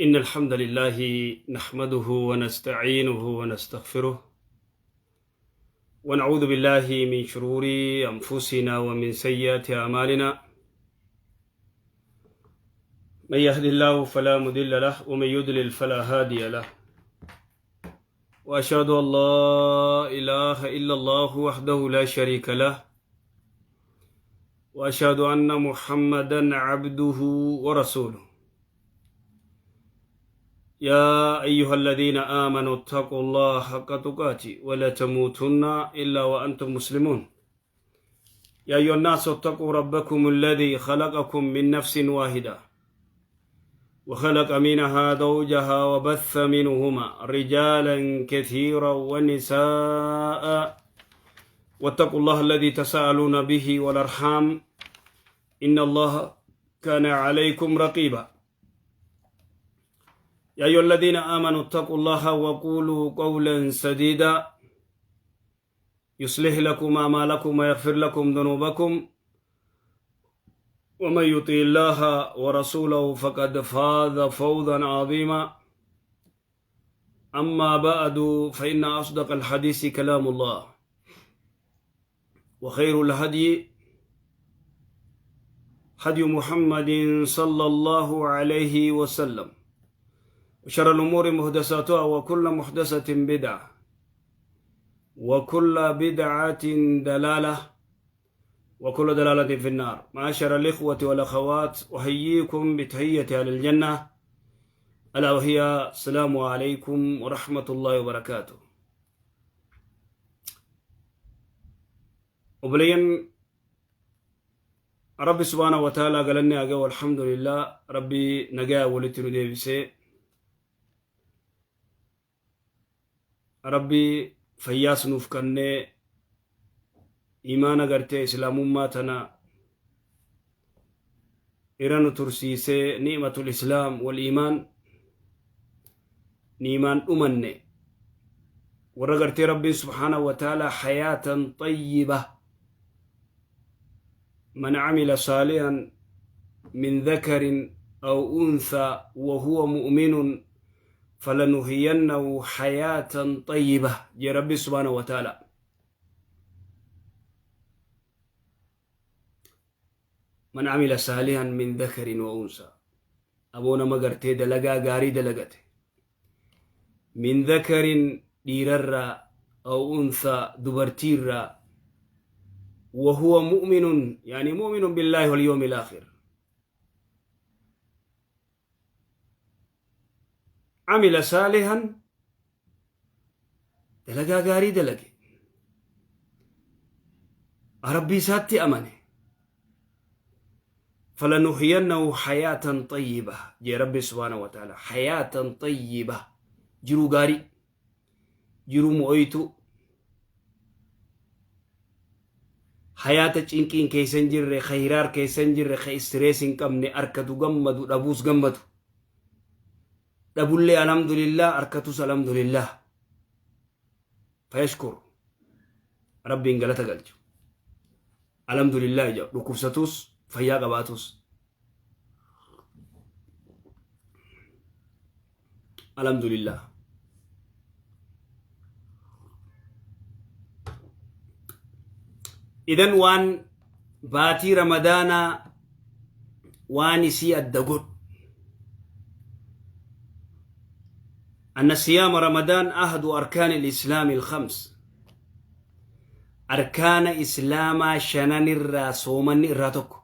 إن الحمد لله نحمده ونستعينه ونستغفره، ونعوذ بالله من شرور أنفسنا ومن سيئات أعمالنا. من يهد الله فلا مضل له، ومن يضلل فلا هادي له. وأشهد أن لا إله إلا الله وحده لا شريك له، وأشهد أن محمدا عبده ورسوله. يا أيها الذين آمنوا اتقوا الله حق تقاته ولا تموتن إلا وأنتم مسلمون. يا أيها الناس اتقوا ربكم الذي خلقكم من نفس واحدة، وخلق منها زوجها، وبث منهما رجالا كثيرا ونساء، واتقوا الله الذي تساءلون به والأرحام، إن الله كان عليكم رقيبا. يا أيها الذين آمنوا اتقوا الله وقولوا قولا سديدا، يصلح لكم أعمالكم ويغفر لكم ذنوبكم، ومن يطع الله ورسوله فقد فاز فوزا عظيما. أما بعد، فإن أصدق الحديث كلام الله، وخير الهدي هدي محمد صلى الله عليه وسلم، وشر الأمور محدثاتها، وكل محدثة بدعة، وكل بدعة ضلالة، وكل ضلالة في النار. معاشر الإخوة والأخوات، أحييكم بتحية أهل الجنة، ألا وهي السلام عليكم ورحمة الله وبركاته. Obboleeyyan Rabbi سبحانه وتعالى galanni haa ga'u. الحمد لله, Rabbi nagaa walitti nu deebisee, Rabbi fayyaas nuuf kennee, imaana gartee islaamummaa tana irra nu tursiisee, نعمة الإسلام والإيمان, niimaan dhumanne warra gartee Rabbiin سبحانه وتعالى حياة طيبة, من عمل صالحا من ذكر أو أنثى وهو مؤمن فلنحيينه حياة طيبة jee Rabbi سبحانه وتعالى. من عمل صالحا من ذكر وأنثى, aboo nama gartee dalagaa gaarii dalagate, من ذكر dhiirarraa, أو أنثى dubartiirraa, وهو مؤمن, يعني مؤمن بالله واليوم الآخر, عمل صالحا, dalagaa gaarii dalage, Rabbii isaatti amane, فلنحيينه حياة طيبة jee Rabbi سبحانه وتعالى. حياة طيبة, jiruu gaarii, jiruu mo'oytu, hayaata cinqiin keessa hin jirre, ka hiraar keessa hin jirre, ka stress hin qabne, arkatu gammadu, dhabuus gammadu, dhabullee الحمد لله, arkatus الحمد لله, فيشكر, Rabbiin galata galchu, الحمد لله jedhu, dhukkubsatus fayyaa qabaatus الحمد لله. Idan waan baatii Ramadaanaa waan isii adda godhu, أن صيام رمضان أحد أركان الإسلام الخمس, أركان إسلاما shanan irraa soomanni irraa tokko.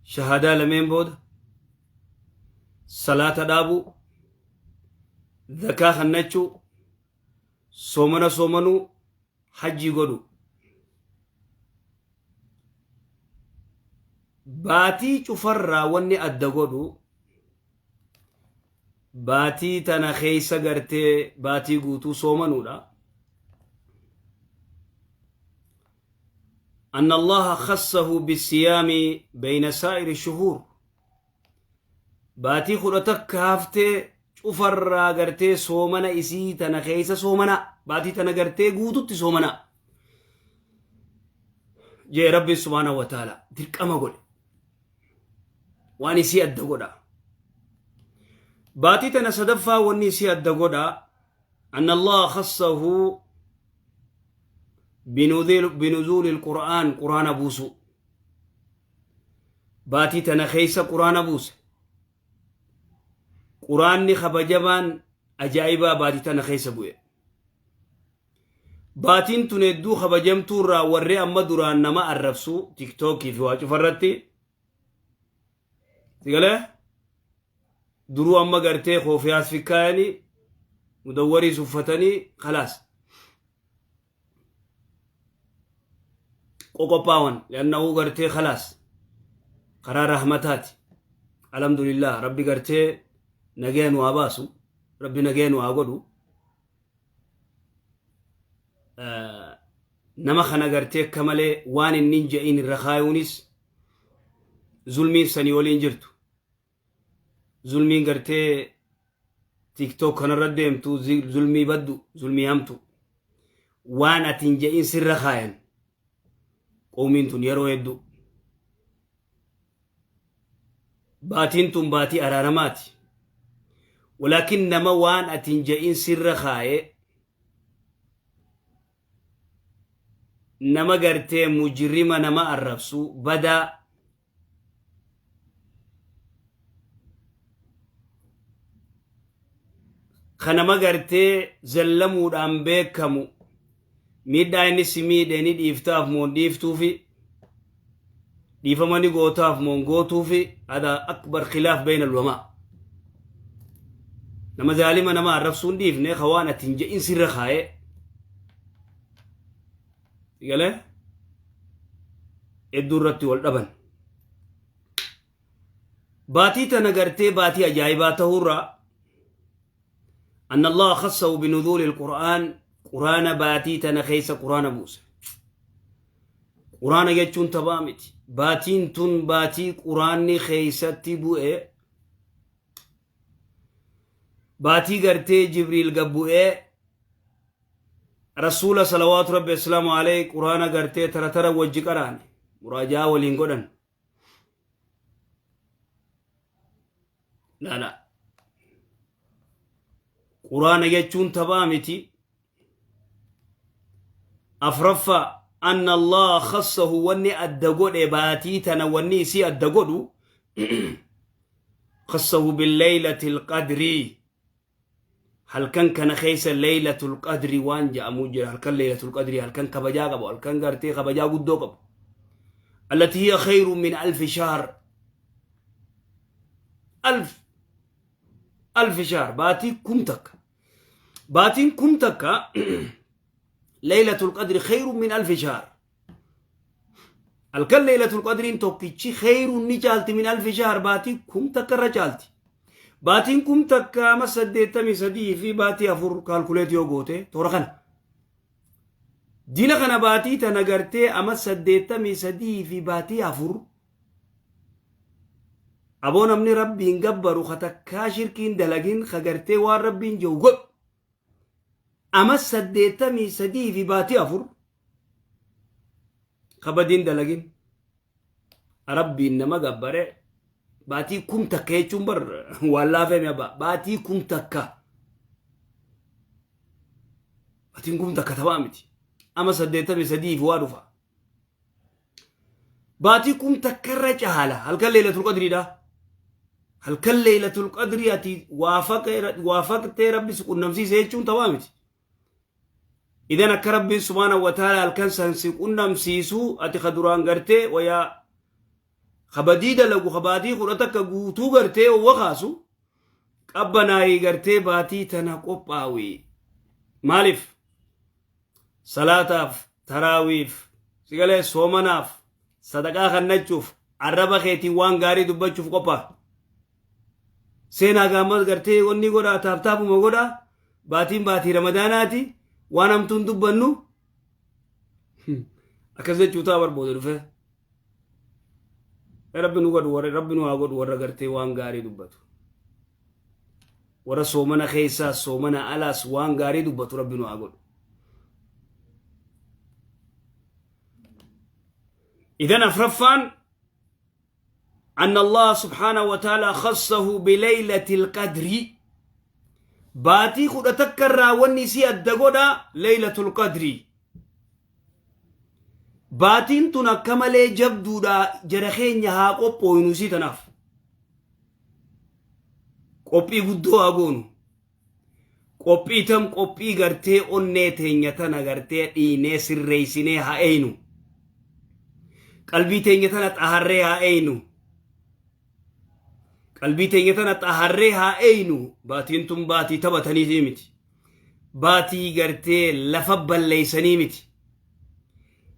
Shahaadaa lameen booda, salaata dhaabuu, zakaa kannachuu, soomana soomanuu, hajjii godhu. Baatii cufarraa wanni adda godhu, baatii tana keeysa gartee baatii guutuu soomanuudha. أن الله خصه بالصيام بين سائر الشهور, baatii 11 haftee cufarraa gartee soomana isii tana keeysa soomana, baatii tana gartee guututti soomana jee Rabbi سبحانه وتعالى dirqama godhe. Waan isii adda godha. Baatii tana sadaffaa wanni isii adda godha. Anna Allah khassahu binuzuuli qur'aan, quraana buusu. Baatii tana keessa quraana buuse. Quraanni kabajamaan ajaa'ibaa baatii tana keessa bu'e. Baatiin tun hedduu kabajamtuu irraa warri amma duraan nama arrabsu tiktookii fi waa cufarratti sigalee duruu amma gartee koofiyaas fikkaayanii mudawwariis uffatanii khalaas qoqophaawan li'annahu gartee khalaas karaa rahmataati. Alhamdulillah, rabbi gartee nagaya nu haa baasu, rabbi nagaya nu haa godhu. Nama kana gartee akka malee waan inni hin je'in irra kaayuunis zulmiin sanii waliin jirtu. Zulmiin gartee tiktok kanarra deemtu zulmii baddu, zulmii hamtu. Waan ati hin je'in sirra kaayan qoomiin tun yeroo hedduu. Baatiin tun baatii araaramaati. Walaakin nama waan ati hin je'in sirra kaaye, nama gartee mujrima, nama arrabsu badaa, ka nama gartee zallamuudhaan beekamu, miidhaa inni si miidhe ni dhiiftaaf moon dhiiftuufi, dhiifama ni gootaaf moon gootuufi, hada akbar khilaaf bayna ulamaa. Nama zaalima nama arrabsuun dhiifne, ka waan ati hin je'in sirra kaa'ee galee hedduu irratti wal dhaban. Baatii tana gartee baatii ajaa'ibaa ta'uurraa أن الله خصه بنزول القرآن، قرآن baatii tana keessa quraana buuse. Quraana jechuun taphaa miti. Baatiin tun baatii quraanni keeysatti bu'e, baatii gartee Jibriil gabbu'ee rasuula salawaatu rabbi asalaamu alayhi quraana gartee tara tara wajji qaraane, muraajaa waliin godhan. Laala, quraana jechuun taphaa miti. Afraffaa, anna Allah khassahu, wanni adda godhe baatii tana, wanni isii adda godhu, khassahu billeylati alqadri. Halkan kana keessa Leylatul Qadri waan jedhamu jira. Halkan Leylatul Qadri halkan kabajaa qabu, halkan gartee kabajaa guddoo qabu, allati hiya khayru min alfi shahr, alf alfi shahr, baatii 1000. Baatiin 1000, Leylatul Qadri khayru min alfi shahr. Halkan Leylatul Qadriin tokkichi khayruun ni caalti, min alfi shahr, baatii 1000 irra caalti. Baatiin 1000 ama 83 fi baatii 4 calculate yoo goote toora kana. Dila kana baatii tana gartee ama 83 fi baatii 4. Aboo, namni rabbiin gabbaru, ka takkaa shirkiin dalagin, ka gartee waan rabbiin jiru godhu, ama 83 fi baatii 4 ka badiin dalagin, rabbiin nama gabbare, baatii 1000 jechuun bar waan laafee mi abbaa. Baatii 1000, baatiin 1000 taphaa miti. Ama 83 fi waa dhufa. Baatii 1000 irra caala halkan Leelatul Qadriidha. Halkan Leelatul Qadrii ati waafaqtee rabbi si qunnamsiise jechuun taphaa miti. Idan akka rabbiin subhaanahu wa ta'ala halkan san si qunnamsiisu, ati ka duraan gartee wayaa ka badii dalagu, ka baatii 11 guutuu gartee owwa kaasu qabbanaayii, gartee baatii tana qophaawi. Maaliif? Salaataaf, taraawiif, sigalee soomanaaf, sadaqaa kannachuuf, arraba keetiin waan gaarii dubbachuuf qophaa. Seenaa gaammas gartee wanni godhaa, taaptaapuma godhaa. Baatiin baatii ramadaanaati, waan hamtuun dubbannu akkas jechuu ta'a barbooda dhufe. Rabbi nu godhu warra, rabbi nu haa godhu warra gartee waan gaarii dubbatu. Warra soomana keessaas soomana alaas waan gaarii dubbatu rabbi nu haa godhu. Idan afraffaan, أن الله سبحانه وتعالى خصه بليلة القدر. Baatii 11 irraa wanni isii adda godha Laylatul Qadri. Baatiin tun akka malee jabduudha, jara keenya. Haa qophooynu isii tanaaf. Qophii guddoo haa goonu. Qophii tam? Qophii gartee onnee teenya tana gartee dhiinee sirreessinee haa eeynu. Qalbii teenya tana xaharree haa eeynu. Qalbii teenya tana xaharree haa eeynu. Baatiin tun baatii taphataniitii miti. Baatii gartee lafa balleeysanii miti.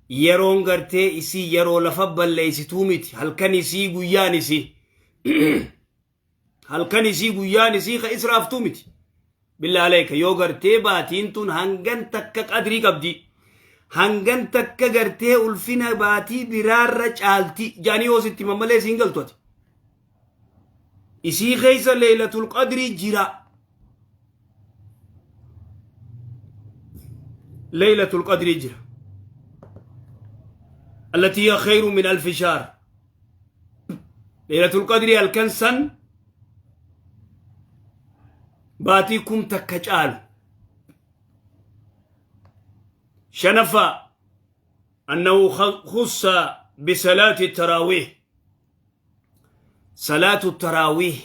Yeroon gartee isii yeroo lafa balleeysituu miti. Halkan isii, guyyaan isii, halkan isii, guyyaan isii ka israaftuu miti. Billaa aleeka, yoo gartee baatiin tun hangan takka qadrii qabdi, hangan takka gartee ulfina baatii biraarra caalti jaanii yoo sitti mammalee isiin galtu ati. Isii keessa Leeylatul Qadrii jira. Leeylatul Qadrii jira. التي هي خير من ألف شهر. Leeylatul Qadrii halkan san baatii 1000 caalu. Shanaffaa, أنه خص بصلاة التراويح. صلاة التراويح،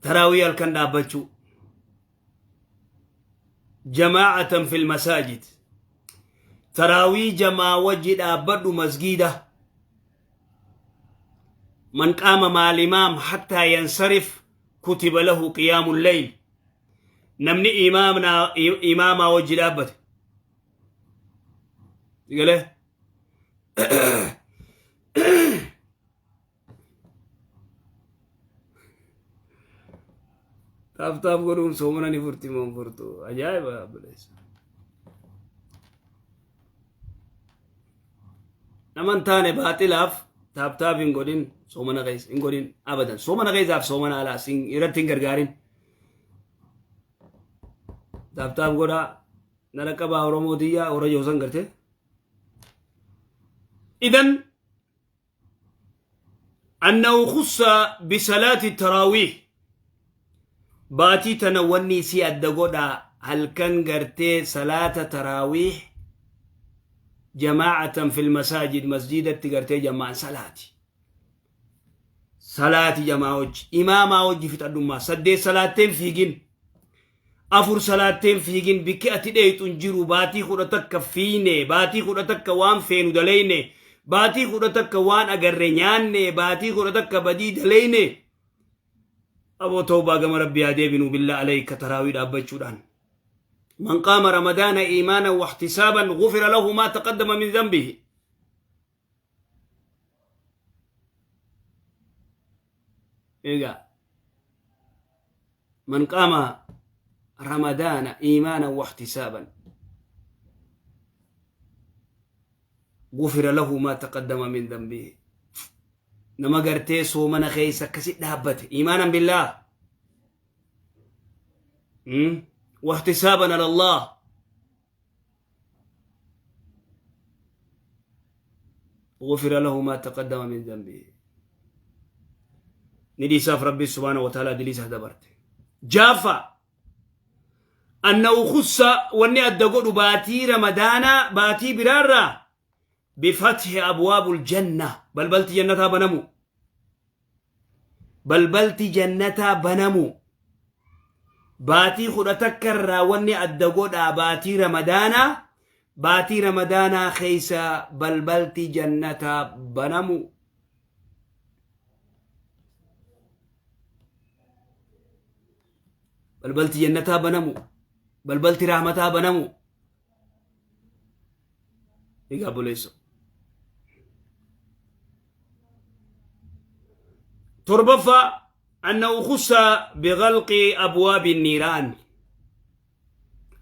تراويح halkan dhaabbachuu جماعة في المساجد. Taraawii jamaa wajji dhaabbadhu masgiida. من قام مع الإمام حتى ينصرف كتب له قيام الليل. Namni imaamna imaamaa wajji dhaabbate galee tap tap godhuun soomana ni furti moo hin furtu? Ajaa'iba obboleessa. Nama hin taane baaxilaaf tap tap hin godhin. Soomana keessa hin godhin abadan. Soomana keessaaf soomana alaas irratti hin gargaarin. Tap tap godhaa na dhaqqabaa. Oromoo tiyyaa warra joosan gartee. إذن أنه خص بصلاة التراويح. Baatii tana wanni isii adda godha halkan gartee salaata taraawiih جماعة في المساجد, masjidatti gartee jamaan salaati. Salaati jamaa wajji, imaamaa wajji fixadhummaa. Saddeet salaatteen fiigin, afur salaatteen fiigin, bikki ati dheeyxu hin jiru. Baatii 11 fiine, baatii 11 waan feenu daleyne, baatii 11 waan agarre nyaanne, baatii 11 badii daleyne. Aboo, tawbaa gama Rabbii haa deebinu. بالله عليك, taraawii dhaabbachuudhaan. من قام رمضان إيمانا واحتسابا غفر له ما تقدم من ذنبه. Egaa من قام رمضان إيمانا واحتسابا غفر له ما تقدم من ذنبه. Nama gartee soomana keessa akkasi dhaabbate إيمانا بالله واحتسابا على الله غفر له ما تقدم من ذنبه. Ni dhiisaaf Rabbi سبحانه وتعالى dilii isaa dabarte. Jaafa, أنه خص, wanni adda godhu baatii Ramadaanaa baatii biraarraa, بفتح أبواب الجنة. Balbalti jannataa banamu. Balbalti jannataa banamu. Baatii 11 irraa wanni adda godhaa baatii Ramadaanaa, baatii Ramadaanaa keessa balbalti jannataa banamu. Balbalti jannataa banamu, balbalti rahmataa banamu. Egaa buleessa. Torbaffaa, أنه خص بغلق أبواب النيران،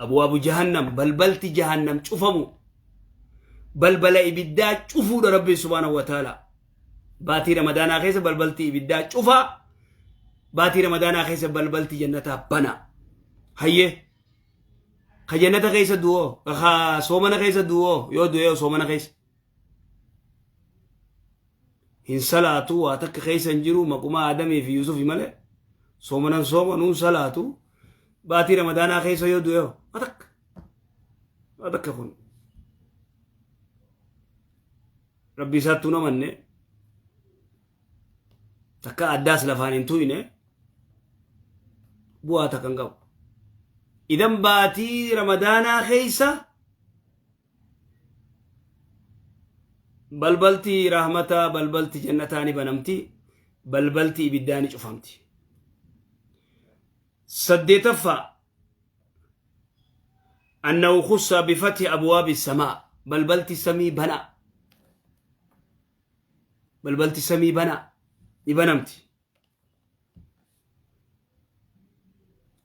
أبواب جهنم. Balbalti jahannam cufamu, balbala ibiddaa cufuudha Rabbi سبحانه وتعالى. Baatii Ramadaanaa keessa balbalti ibiddaa cufa, baatii Ramadaanaa keessa balbalti jannataa bana. Hayyee, ka jannata keessa du'oo, ka soomana keessa du'oo, yoo du'ee soomana keessa Hin salaatu, waa takka keessa hin jiru, maquma Aadamii fi Yuusufi malee. Soomanan soomanuun salaatu. Baatii Ramadaanaa keessa yoo du'e waa takka. Waa takka kun. Rabbi isaattuu namanne. Takka addaas lafaan hin tuyne. Bu'aa takka hin qabu. Idan baatii Ramadaanaa keessa balbalti rahmataa, balbalti jannataa ni banamti, balbalti ibiddaa ni cufamti. Saddeetaffaa, annahu khussa bifathi abwaabi samaa, balbalti samii banaa, balbalti samii banaa ni banamti.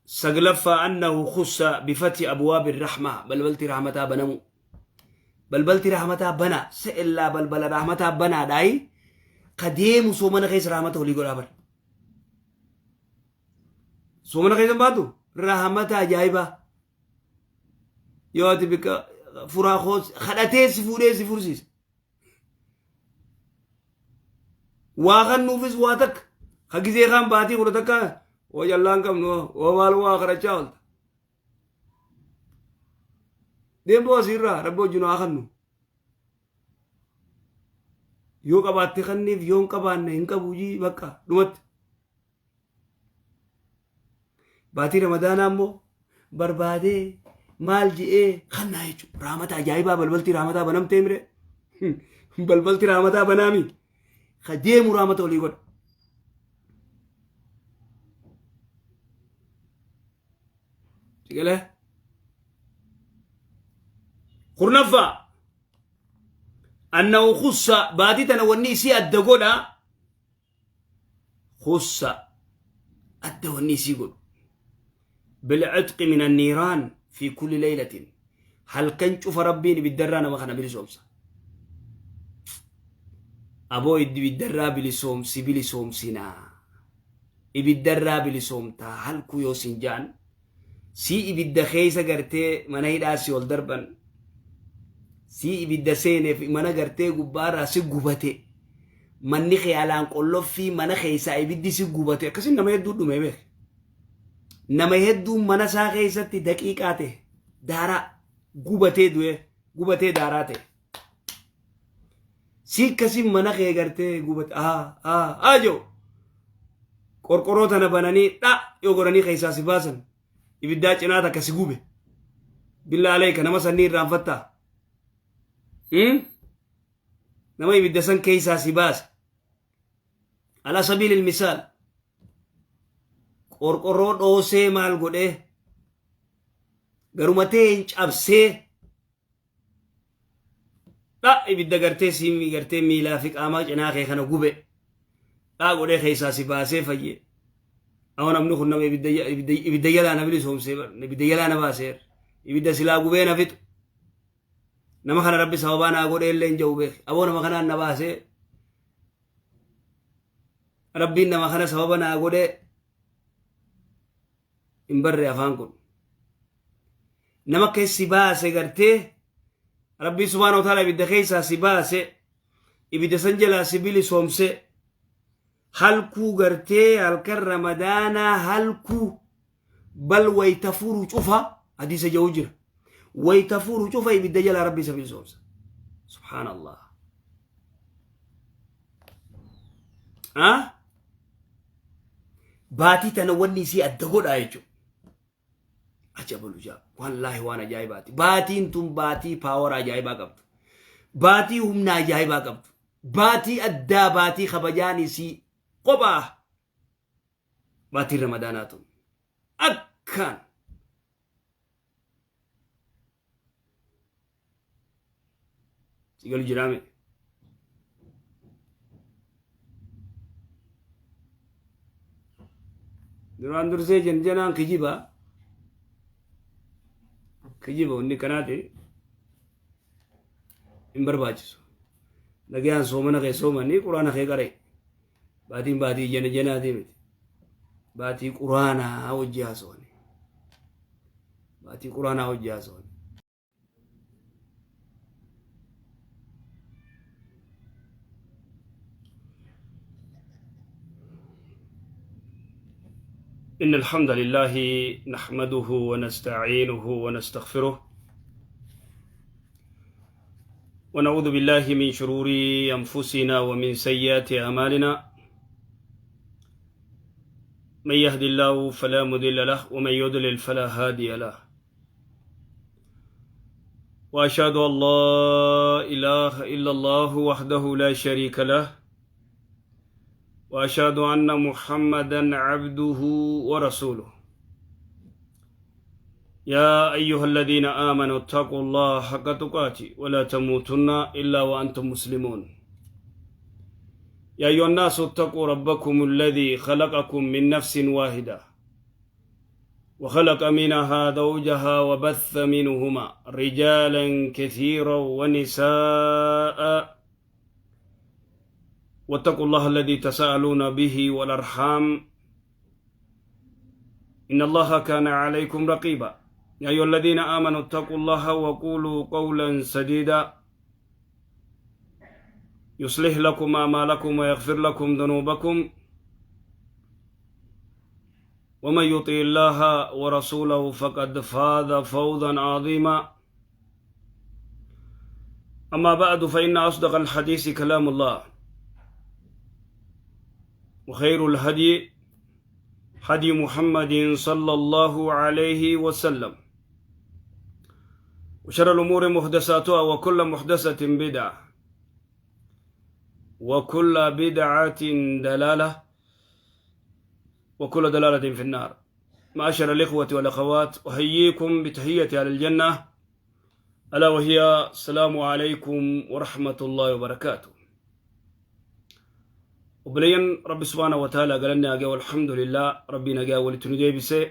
Saglaffaa, annahu khussa bifati abwaabi rahmaa, balbalti rahmataa banamu. Balbalti rahmataa bana se'ellaa, balbala rahmataa banaadhaayi ka deemu soomana keessa rahmata olii godhaa bar. Soomana keessa hin baatu rahmata ajaa'ibaa. Yoo ati bika furaa koo kadhatee si fuudhee si fursiisa. Waa kan nuufis waa takka ka gizee kaan baatii 11 oo jallaan qabnu oo maal waa kadhachaa oolta. Deemtuu asiirraa rabbi wajjin haa kannu. Yoo qabaatte kanniif, yoo hin qabaanne hin qabu jii bakka dhumatti. Baatii Ramadaanaa immoo barbaadee maal je'ee kannaa jechuudha. Raamata ajaa'ibaa, balbalti raamataa banamtee mire. Balbalti raamataa banaami. Ka deemu raamata olii godha. Sigalee. Kurnaffaa. Annahu khussa, baatii tana wanni isii adda godha. Khussa, adda wanni isii godhu, bilcitqi min anniiraan fi kulli laylatin, halkan cufa Rabbiin ibiddarraa nama kana bilisoomsa. Aboo, ibiddarraa bilisoomsi, bilisoomsinaa, ibiddarraa bilisoomtaa halkuu yoo sin ja'an, sii ibidda keessa gartee mana hidhaa si ol darban, sii ibidda seeneef mana gartee gubbaarraa si gubate, manni kee alaan qolloffii, mana keessaa ibiddi si gubate. Akkasin nama hedduu dhume beek. Nama hedduun mana isaa keessatti daqiiqaa ta'e daaraa gubatee du'e, gubatee daaraa ta'e. Si akkasin mana kee gartee gubate, aa aa aa jiru, qorqoroo tana bananii dha yoo godhanii keessaa si baasan, ibiddaa cinaa takka si gube. Billaa aleeka, nama sannii irraanfattaa? Nama ibidda san keessaa si baase, ala sabiilil misaal, qorqorroo dhoosee maal godhee garumatee hin cabsee dha, ibidda gartee si gartee miilaa fi qaamaa cinaa kee kana gube dha godhee keessaa si baasee fayyee. Awwa, namni kun nama ibidda jalaa na bilisoomsee bar, ibidda jalaa na baaseer, ibidda silaa gubee na fixu. Nama kana Rabbi sababaa naa godhee illee hin jiru beek. Aboo, nama kanaan na baasee, Rabbiin nama kana sababa naa godhee hin barre. Afaan kun nama keessi baase gartee Rabbii subhaanahu wa ta'ala ibidda keessaa si baase, ibidda san jalaa si bilisoomse. Halkuu gartee halkan Ramadaanaa halkuu bal wayta furu cufa, hadiisa jedhu jira, wayta furu cufa ibidda jalaa Rabbi isa bilisoomsa. Subhaanallah. Ah, baatii tana wanni isii adda godhaa jechuudha. Ajabalu jaa, wallaahi waan ajaa'ibaati. Baatiin tun baatii power ajaa'ibaa qabdu, baatii humna ajaa'ibaa qabdu, baatii addaa, baatii kabajaan isii kophaa. Baatiin Ramadaanaa tun akkaan si galu jiraame. Duraan dursee janjanaan kijiba, kijiba wanni kanaati hin barbaachisu. Nagayaan soomana kee soomanii Quraana kee qara'e. Baatiin baatii jana janaatii miti. Baatii Quraanaa hojii haasawani. Baatii Quraanaa hojii haasawani. إن الحمد لله نحمده ونستعينه ونستغفره ونعوذ بالله من شرور أنفسنا ومن سيئات أعمالنا، من يهد الله فلا مضل له ومن يضلل فلا هادي له، وأشهد أن لا إله إلا الله وحده لا شريك له، وأشهد أن محمدا عبده ورسوله. يا أيها الذين آمنوا اتقوا الله حق تقاته ولا تموتن إلا وأنتم مسلمون. يا أيها الناس اتقوا ربكم الذي خلقكم من نفس واحدة وخلق منها زوجها وبث منهما رجالا كثيرا ونساء، واتقوا الله الذي تساءلون به والأرحام إن الله كان عليكم رقيبا. يا أيها الذين آمنوا اتقوا الله وقولوا قولا سديدا يصلح لكم أعمالكم ويغفر لكم ذنوبكم، ومن يطع الله ورسوله فقد فاز فوزا عظيما. أما بعد، فإن أصدق الحديث كلام الله، وخير الهدي هدي محمد صلى الله عليه وسلم، وشر الأمور محدثاتها، وكل محدثة بدعة، وكل بدعة دلالة، وكل دلالة في النار. معاشر الإخوة والأخوات، أحييكم بتحية أهل الجنة، ألا وهي السلام عليكم ورحمة الله وبركاته. وبلين رب سبحانه وتعالى قال لنا والحمد لله ربنا قال ولتنجي بسي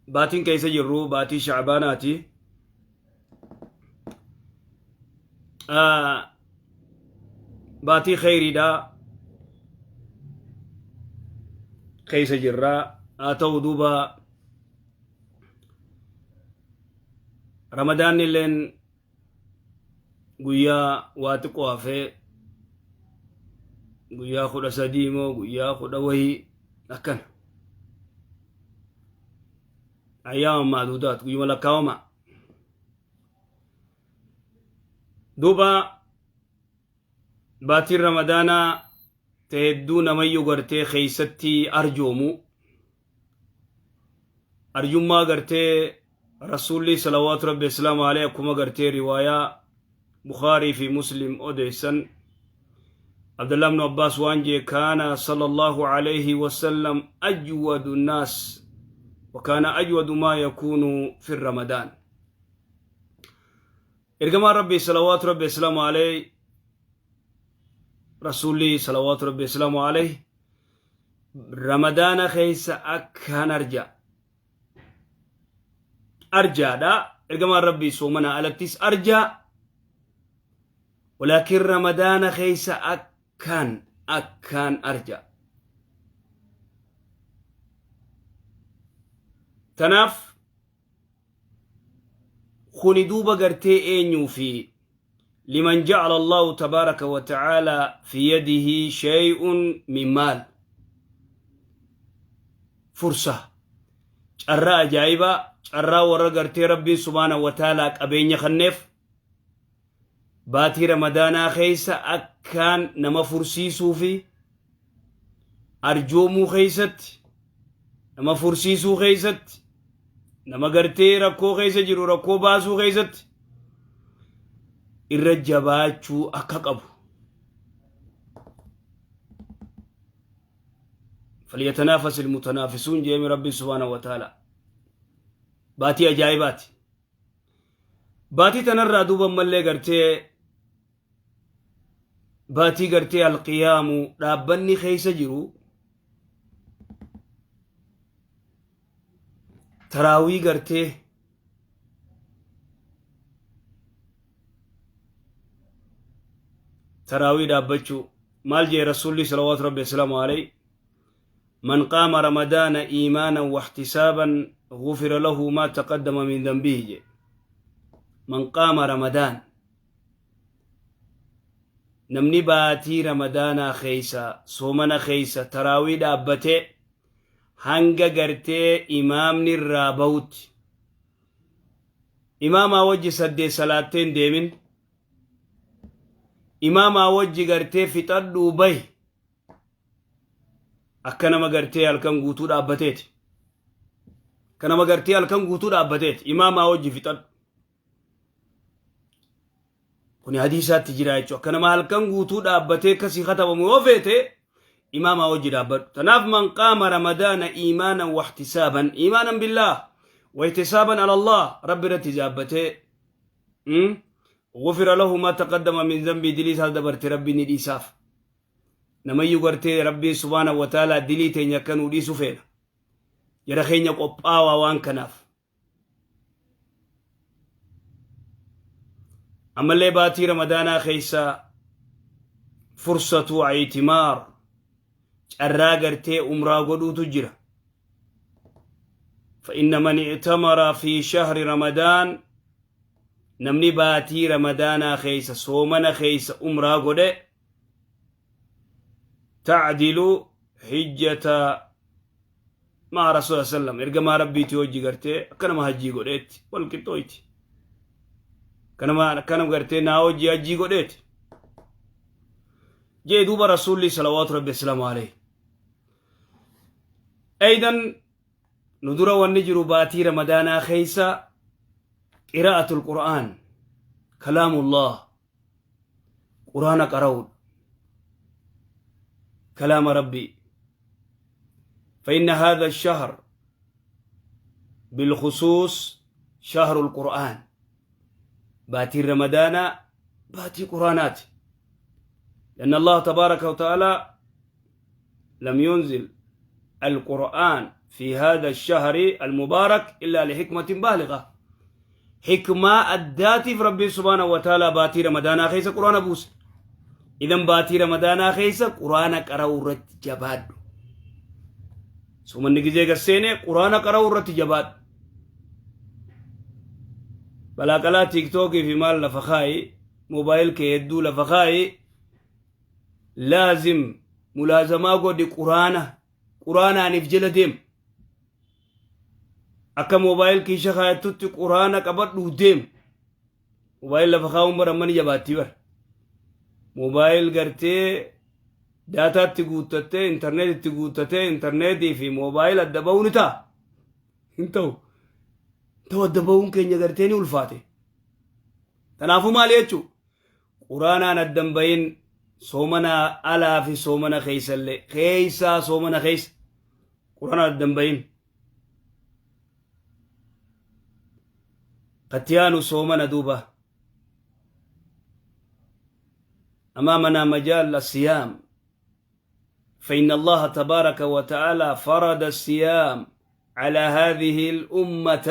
باتين كيس جرو باتي شعباناتي باتي خيري دا كيس جرا آتو دوبا رمضان لين guyyaa waa xiqqoo hafee guyyaa 13 moo guyyaa 10 wahii akkana ayyaama maaduudaat guyyuma lakkaawama duuba baatiin ramadaanaa ta hedduu namayyuu gartee keeysatti arjoomu arjummaa gartee rasuulli salawaatu rabbi islaamu aleyh akkuma gartee riwaayaa بخاري في مسلم أوديسن عبد الله بن عباس وانجي كان صلى الله عليه وسلم أجود الناس وكان أجود ما يكون في الرمضان. إرجما ربي صلوات ربي السلام عليه رسولي صلوات ربي السلام عليه رمضان خيس أكان أرجع أرجع دا إرجما ربي سومنا على تيس أرجع، ولكن رمضان خيس أكان أكان أرجع. تناف خوني دوبا قرتي اينيو في لمن جعل الله تبارك وتعالى في يده شيء من مال فرصة الرأى جايبة الرأى ورقرتي ربي سبحانه وتعالى أبين يخنف باتي رمضان خيسة أكان نما فرسيسو في أرجومو خيست نما فرسيسو خيست نما قرتي ركو خيسة جرو ركو باسو خيست الرجباتشو أكاكبو فليتنافس المتنافسون جيمي ربي سبحانه وتعالى. باتي أجايباتي باتي تنرى دوبا ملي قرتي باتي قرتي القيام رابني خيس جرو تراوي قرتي تراوي دابچو مال جي رسولي صلوات ربي السلام عليه من قام رمضان إيمانا واحتسابا غفر له ما تقدم من ذنبه. من قام رمضان Namni baatii Ramadaanaa keeysa soomana keeysa taraawii dhaabbatee hanga gartee imaamni irraa bahutti imaamaa wajji saddeet salaattee hin deemin, imaamaa wajji gartee fixadhuu bahi, akka nama gartee halkan guutuu dhaabbateeti. Akka nama gartee halkan guutuu dhaabbateeti imaamaa wajji fixadhu. Kuni hadiisaatti jira jechuudha. Akka nama halkan guutuu dhaabbatee akkasii katabamu yoo feete, imaamaa wajji dhaabbadhu. Tanaaf man qaama Ramadaana iimaanan wahtisaaban, iimaanan billaah wahtisaaban ala Allah, Rabbi irratti dhaabbatee, gufira lahu ma taqaddama min zambii, dilii isaa dabarte Rabbi ni dhiisaaf. Namayyuu gartee Rabbiin subhaanahu wa ta'aalaa dilii teenya akka nuu dhiisu feena. Jara keenya, qophaawaa waan kanaaf. Ammallee baatii Ramadaanaa keessa fursatu ictimaar, carraa gartee umraa godhuutu jira. فإن من اعتمر في شهر رمضان, namni baatii Ramadaanaa keessa soomana keessa umraa godhe, تعدل حجة مع رسول sallam, ergamaa Rabbiiti hojii gartee akka nama hajjii godheetti wal qixxooyti, kanama gartee naa hojii hajjii godheeti jee duuba Rasuulli salawaatu Rabbi asalaamu alayhi. Aydan nu dura wanni jiru baatii Ramadaanaa keessa qiraa'atul Qur'aan, kalaamullah, Quraana qara'uudha, kalaama Rabbii. فإن هذا الشهر بالخصوص شهر القرآن. باتي رمضان باتي قرآنات، لأن الله تبارك وتعالى لم ينزل القرآن في هذا الشهر المبارك إلا لحكمة بالغة. حكمة أداتي في ربي سبحانه وتعالى باتي رمضان keessa قرآن buuse. إذن باتي رمضان keessa قرآن qara'uu irratti jabaadhu. Soomanni gizee garseene Quraana qara'uu irratti jabaadhu. Balaaqalaa TikTokii fi maal lafa kaayi, mobile kee hedduu lafa kaayi. Laazim mulaazamaa godhi Quraana, Quraanaaniif jala deem. Akka mobile kiisha kaayattutti Quraana qabadhuu deem. Mobile lafa kaa'uun bara amma ni jabaattii bara. Mobile gartee dataatti guuttattee, intarneetitti guuttatee, intarneetii fi mobile adda ba'uu ni ta'a. Hin ta'u. Ta'u, adda ba'uun keenya gartee ni ulfaate. Kanaafuu maal jechuu? Quraanaan addan bahin, soomana alaa fi soomana keeysallee, keeysaa soomana keeysa Quraanaan addan bahin. Kattiyaanu soomana duuba. أمامنا مجال الصيام، فإن الله تبارك وتعالى فرض الصيام على هذه الأمة.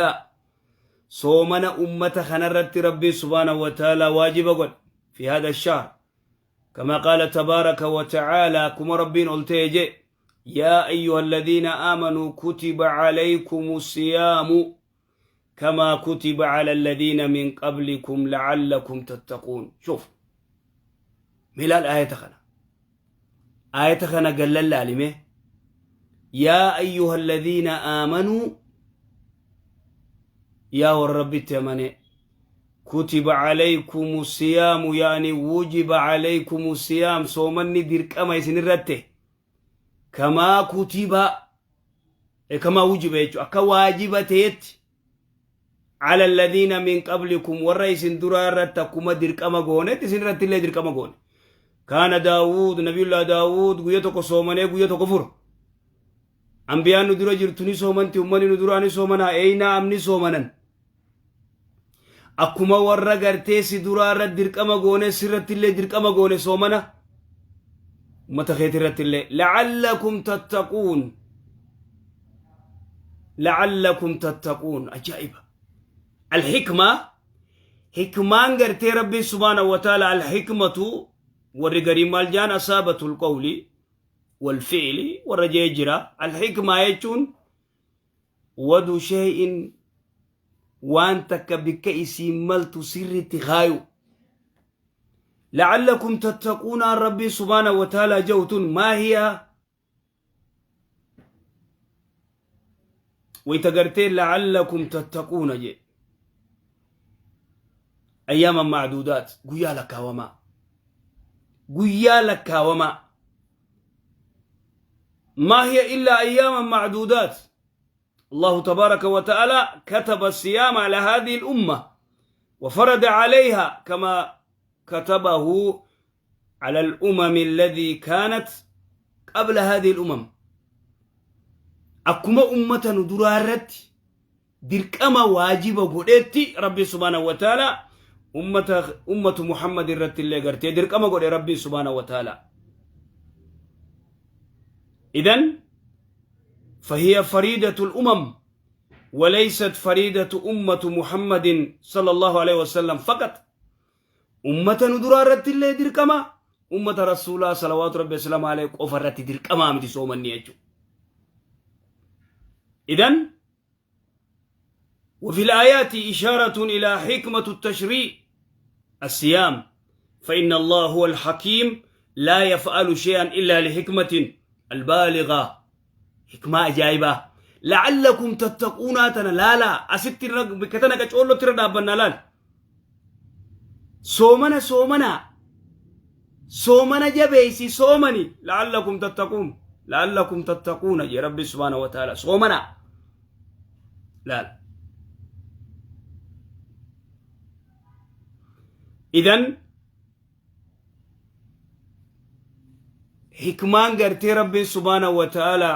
صومنا أمة خنرت ربي سبحانه وتعالى واجب قل في هذا الشهر، كما قال تبارك وتعالى، كما ربين قلت: يا أيها الذين آمنوا كتب عليكم الصيام كما كتب على الذين من قبلكم لعلكم تتقون. شوف ملال آية خنا، آية خنا قال للعلمه: يا أيها الذين آمنوا، يا الرب التمني، كتب عليكم الصيام، يعني وجب عليكم الصيام، صومني دركما يسنرته، كما كتب، كما وجب، أكا واجبتيت، على الذين من قبلكم، ور isin duraa irratti akkuma dirqama goonetti isin irratti illee dirqama goone. كان داود، نبي الله داود guyya tokko soomanee guyya tokko fura. Ambiyaan nu dura jirtu ni soomanti, ummanni nu duraa ni soomanaa, eeynaa amni soomanan. Akkuma warra gartee si duraa irratti dirqama goone, sirratti illee dirqama goone soomana ummata keeti irratti illee. لعلكم تتقون، لعلكم تتقون. Ajaa'iba! الحكمة, hikmaan gartee Rabbi سبحانه وتعالى, الحكمة, warri garii maal jaan? إصابة القول والفعل warra jee jira. الحكمة jechuun وضع شيء, waan takka bikka isiin maltu sirritti kaayu. La'allakum tattaquunaan Rabbiin subhaanahu wa ta'aalaa ja'u tun maa hiya wayta gartee la'allakum tattaquuna jedhe ayyaaman ma'duudaat guyyaa lakkaawamaa guyyaa lakkaawamaa ما هي إلا أياما معدودات الله تبارك وتعالى كتب الصيام على هذه الأمة وفرض عليها كما كتبه على الأمم الذي كانت قبل هذه الأمم أكما أمة ندرارت dirqama waajiba godhetti Rabbi subhaanahu wa ta'ala ummata ummatu Muhammad irratti illee gartee dirqama godhe Rabbi subhaanahu wa ta'ala. إذن فهي فريدة الأمم وليست فريدة أمة محمد صلى الله عليه وسلم فقط أمة ندرارت اللي دركما أمة رسول الله صلوات ربي وسلامه عليه قفرت دركما متي سومني يجو. إذن وفي الآيات إشارة إلى حكمة التشريع الصيام فإن الله هو الحكيم لا يفعل شيئا إلا لحكمة البالغة حكمة أجايبة لعلكم تتقون تنا لا لا أست بكتنا كتقول له ترى دابنا لا سومنا سومنا سومنا جبيسي سومني لعلكم تتقون لعلكم تتقون يا ربي سبحانه وتعالى سومنا لا. إذن hikmaan gartee Rabbiin subhaanahu wa ta'ala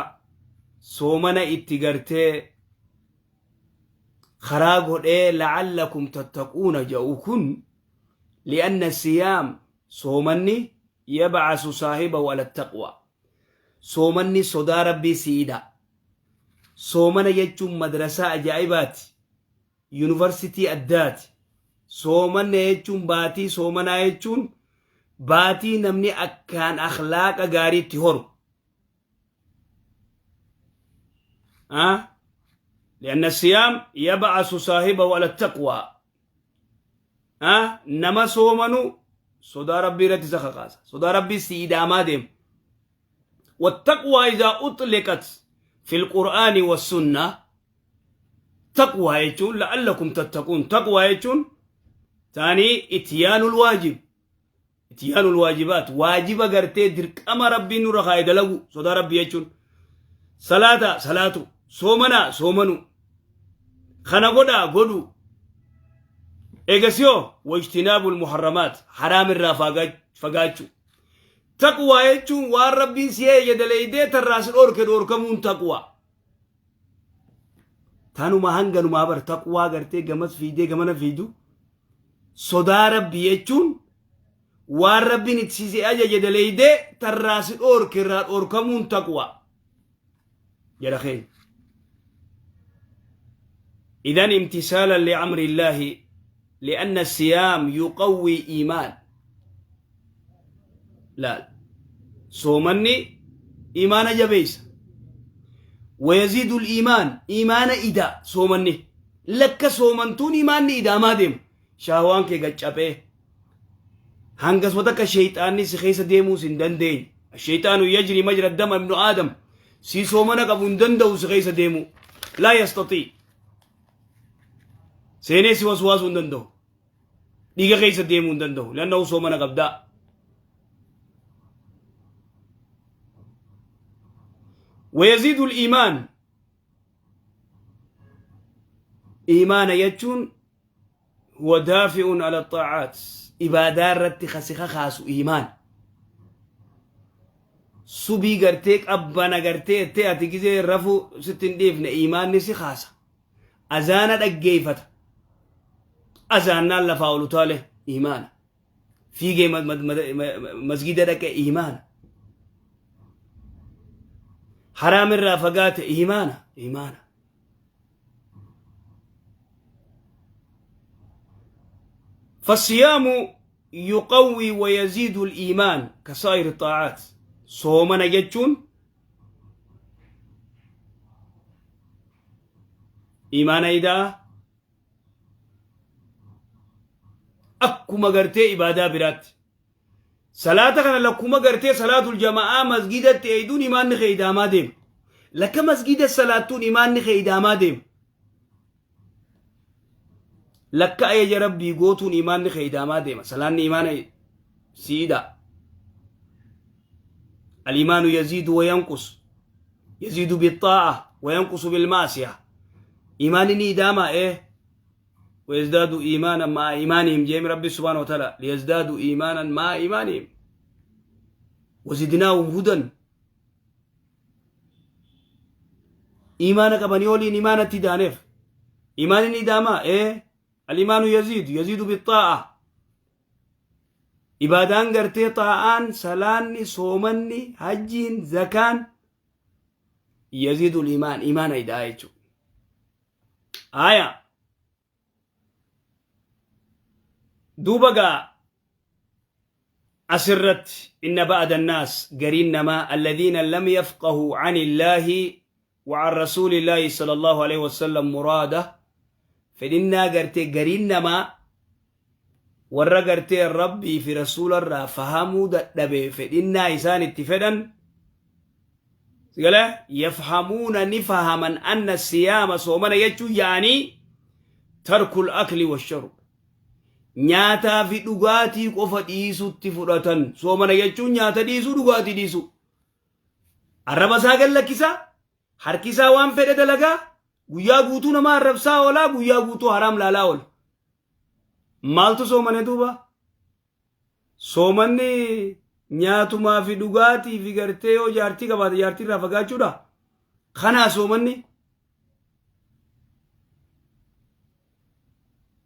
soomana itti gartee karaa godhee la'allakum tattaquuna jedhu kun li'anna siyaam soomanni yab'asu saahibahu ala taqwa soomanni sodaa Rabbii siidha soomana jechuun madrasaa ajaa'ibaati yuunivarsitii addaati soomanna jechuun baatii soomanaa jechuun baatii namni akkaan akhlaaqa gaariitti horu. لأن الصيام يبعث صاحبه على التقوى. نما صومنو صدا ربي رتي زخقاس صدا ربي سيدا مادم. والتقوى إذا أطلقت في القرآن والسنة تقوى يجون لعلكم تتقون تقوى يجون ثاني اتيان الواجب اتيان الواجبات واجب غرتي درك أما ربي نور خايد لغو صدا ربي يجون صلاة صلاة صومنا صومنو خنا غدا غدو ايغسيو واجتناب المحرمات حرام الرافاغاچو تقوى يجون وان ربي سيه يدليدي تراس اورك دوركمون تقوى تانو ما هنغنو ما بر تقوى غرتي غمس فيدي غمنا فيدو صدا ربي يجون waan Rabbiin itti siisee ajaje daleeydee tarraasi dhoorke irraa dhoorkamuun taqwa jedha keenya. إذن امتثالا لأمر الله لأن الصيام يقوي إيمان لا صومني إيمان جبيس ويزيد الإيمان إيمان إدا صومني لك صومنتون إيمان إدا ما ديم شهوان كي قجبه hangas wata shaytaanni si keessa deemuus hin dandeenye. Shaytaanu yajri majra dama ibnu Aadam si soomana qabu hin danda'u si keessa deemu. Laa yastatii. Seenee si waswaasuu hin danda'u. Dhiiga keessa deemuu hin danda'u. Lannahu soomana qabdaa. ويزيد الإيمان إيمان يجون هو دافع على الطاعات إبادة رتي خسخة خاص إيمان سبي قرتيك أبانا قرتي تي أتيكي رفو ستين ديفنا إيمان نسي خاصة أزانا دقيفة أزانا لفاولو تالي إيمان في جي مسجد دك إيمان حرام الرافقات إيمان إيمان فالصيام يقوي ويزيد الإيمان كسائر الطاعات صومنا يجون إيمان إذا أكو مغرتي إبادة برات Salaata kana lakkuma gartee salaatul jama'aa masgidatti eeyduun imaanni kee idaamaa deema. Lakka masgida salaattuun imaanni kee idaamaa deema. Lakka ajaja rabbii gootuun imaanni kee idaamaa deema. Salaanni imaana sii idaa. Al-imaanu yaziidu wa yanqus. Yaziidu bixaa'a wa yanqusu bilmaasiya. Imaanni ni idaamaa ee. ويزدادوا إيمانا مع إيمانهم جيم ربي سبحانه وتعالى ليزدادوا إيمانا مع إيمانهم وزدناهم هدى إيمانا qabanii oliin imaanatti daaneef imaanni ni idaamaa ee. الإيمان يزيد يزيد بالطاعة. Ibaadaan gartee xaa'aan, salaanni, soomanni, hajjiin, zakaan يزيد الإيمان, imaana idaa jechuudha. Aya, duuba gaa asirratti إن بعض الناس, gariin namaa, الذين لم يفقهوا عن الله وعن رسول الله صلى الله عليه وسلم مراده, fedhinnaa gartee gariin namaa warra gartee rabbii fi rasuularraa fahamuu dadhabe, fedhinnaa isaan itti fedhan sigale, يفهمون, ni fahaman, أن الصيام, soomana jechuu, يعني ترك الأكل والشرب, nyaataa fi dhugaatii qofa dhiisutti fudhatan. Soomana jechuun nyaata dhiisuu, dhugaatii dhiisuu, arraba isaa gad lakkisaa, harkisaa waan fedhe dalagaa, guyyaa guutuu nama arrabsaa oolaa, guyyaa guutuu haraam laalaa oola. Maaltu soomane duuba? Soomanni nyaatumaa fi dhugaatii fi gartee yoo jaartii qabaate jaartii irraa fagaachuudha. Kanaa soomanni?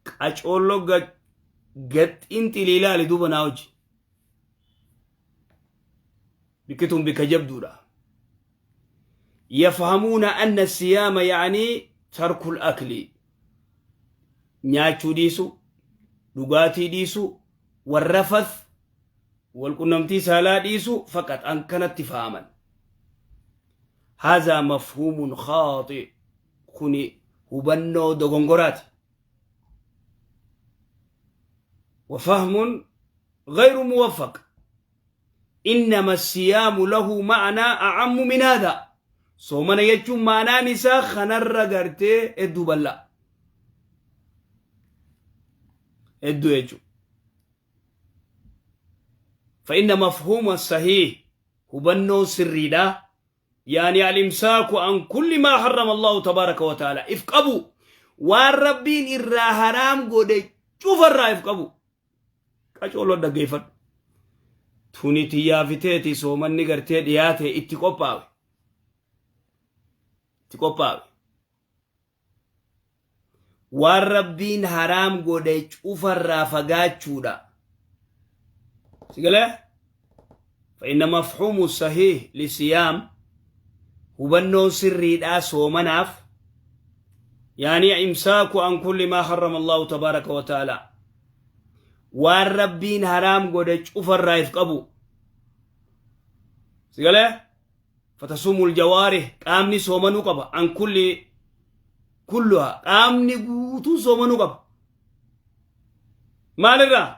Qacoolloo gaxxiin xiliilaali duuba naa hojii bikkituun bikka jabduudha. يفهمون أن الصيام يعني ترك الأكل, nyaachuu dhiisu, dhugaatii dhiisu, والرفث, walqunnamtii saalaa dhiisu فقط, an kanatti fahaman. هذا مفهوم خاطئ, kuni hubannoo dogongoraati, وفهم غير موفق. إنما الصيام له معنى أعم من هذا. Soomana jechuun maanaan isaa kanarra gartee hedduu bal'aa hedduu jechuudha. فإن مفهوم الصحيح, hubannoo sirriidha, يعني الإمساك عن كل ما حرم الله تبارك وتعالى, if qabu, waan rabbiin irraa haraam godhe cufarraa if qabu. Qacooloo dhaggeeffadhu, tuni tiyyaafiteeti. Soomanni gartee dhiyaate, itti qophaawe, itti qophaawe. Waan rabbiin haraam godhe cufarraa fagaachuudha. Sigalee? فإن مفهوم الصحيح للصيام, hubannoon sirriidhaa soomanaaf, يعني إمساك عن كل ما حرم الله تبارك وتعالى, waan rabbiin haraam godhe cufarraa if qabu. Sigalee? فتصوم الجوارح, qaamni soomanuu qaba, عن كل كلها, qaamni guutuun soomanuu qaba. Maalirraa?